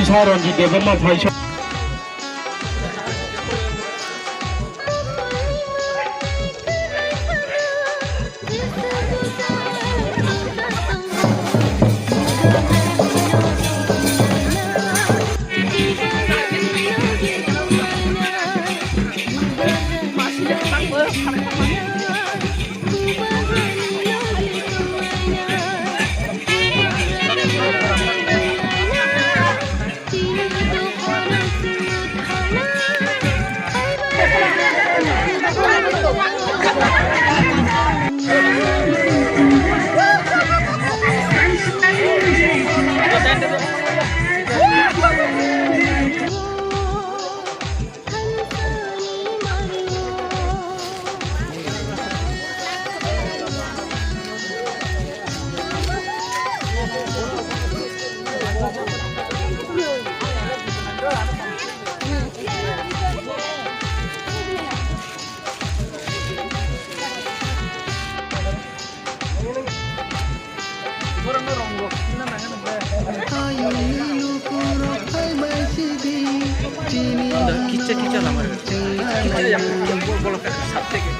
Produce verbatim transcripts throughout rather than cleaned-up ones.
Isa Ranjit Debbarma phaisa. Kicha kicha lama. Kicha yang yang bol bol ka sab te ke.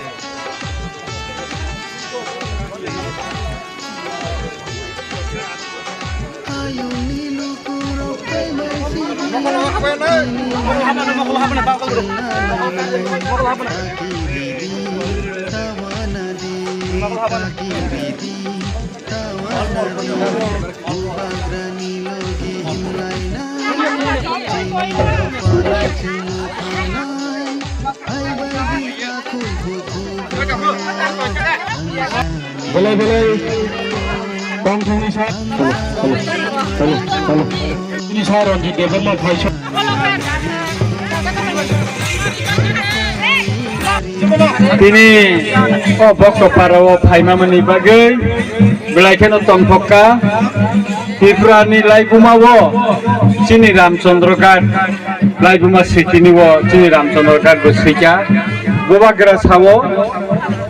Belai belai tongthokni sa. Hello, hello, hello, hello. Ini sa Ranjit Debbarma phaisa. Tini o Bokto Para o phaima mani bagwi belai kheno tongthokka. Tripura ni laibuma o chini Ramchandra Ghat. Laibuma switini o chini Ramchandra Ghat bo swikha. Bubagra sao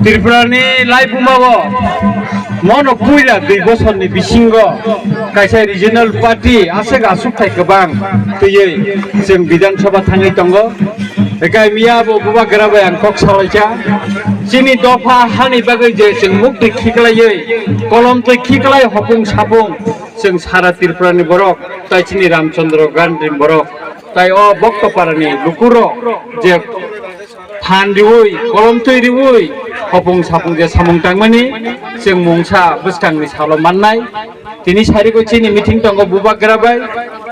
Tripura ni laibuma o mono puila dui bosor ni bisingo kaisa regional party aswk aswk thai kwbang twiwi chwng Bidhan Sabha thangwi tongo. Ekai miya bo Bubagra bai ang kok salaikha. Chini dopha hani bagwi je chwng muk twi khiklaiwi, kolom twi khiklai hopung sapung chwng sara Tripura ni borok tai chini Ramchandra Ghat ni borok. Tai o Bokto Para ni lukurok je phan riwi, kolom twi riwi, hopung sapung je samung tangmani, chwng mungsa bwskang ni salo mannai. Tini sari ko chini meeting tongo Bubagra bai,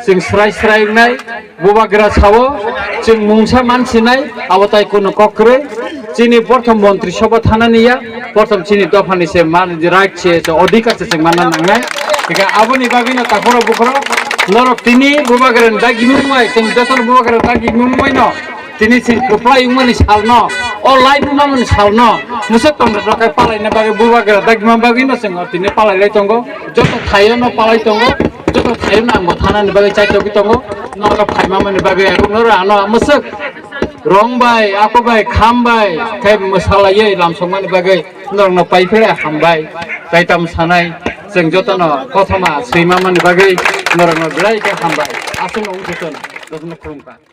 chwng srai srai wngnai, Bubagra sao, chwng mungsa mansinai, abo tai kunu kok kwrwi. Chini prothom Montri Sabha thanani ya, prothom chini dophani se man right se, se odhikar se chwng manna nangnai. Hingke aboni bagwino takhoro bukhoro norok tini Bubagrani dagi mungmai, chwng jotono Bubagrani dagi mungmaino tini chwng kwplai wngmani salno, o laibumani salno mwswk tongthok khe palaina bagwi Bubagra dagima bagwino chwng tini palailai tongo. Joto thaiono palai tongo, joto thaiono ang bo thanani bagwi chaitogwi tongo. Norok phaimamani bagwi ang norok ano mwswk rong bai, ako bai, kham bai khe mwsalaiwi lamsokmani bagwi norokno pai phele hambai. Tai tamo sanai, chwng jotono kothoma swimamani bagwi norokno belai khe hambai. Aswkno wngthokno, jotono khulumkha.